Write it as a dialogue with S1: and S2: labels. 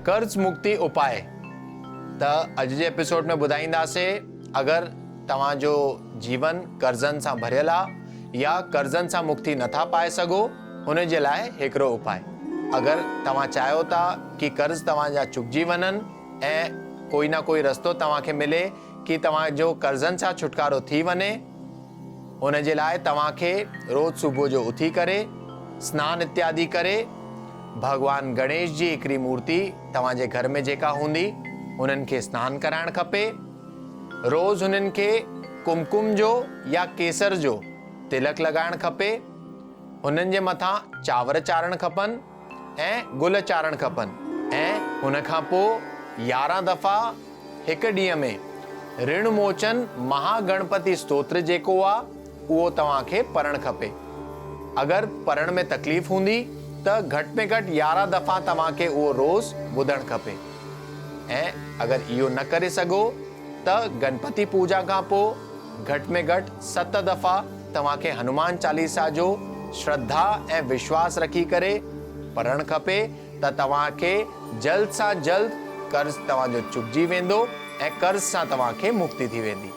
S1: قرض مڪتي اپاء ته اڄ جي ايپيسوڊ ۾ ٻڌائينداسي اگر توهان جو جيون قرضن سان ڀريل آ يا قرضن سان مڪتي نٿا پائي سگهو ان جي لاء هڪڙو اپاء اگر توهان چاهيو ٿا ڪي قرض توهان جا چڪجي وڃن ۽ ڪوئي نه ڪوئي رستو توهان کي ملي ڪي توهان جو قرضن سان ڇوٽڪارو ٿي وڃي ان جي لاء توهان کي روز صبح جو اٿي ڪري سنان اتيادي ڪري ڀڳوان گڻيش جي هڪڙي مورتي توهان جي گهر ۾ جيڪا هوندي انهن کي سنان ڪرائڻ کپي. روز هنن کي ڪمڪم جو يا ڪيسر جو تلڪ لڳائڻ کپي. هنن جي مٿان چانور چاڙهڻ کپن ۽ گل چاڙهڻ کپن ۽ ان کان پوء 11 دفعا هڪ ڏينهن ۾ رڻ موچن مها گڻپتي ستوتر جيڪو آ اهو توهان کي پڙهڻ کپي. اگر پڙهڻ ۾ تڪليف هوندي ته گهٽ ۾ گهٽ 11 دفعا توهان کي اهو روز ٻڌڻ کپي ۽ اگر اهو نه ڪري سگهو ته گنپتي پوڄا کان پوء گهٽ ۾ گهٽ 7 دفعا توهان کي هنومان چاليسا جو شرڌا ۽ وشواس رکي ڪري پڙهڻ کپي ته توهان کي جلد سان جلد قرض توهان جو چڪجي ويندو ۽ قرض سان توهان کي مڪتي ٿي ويندي.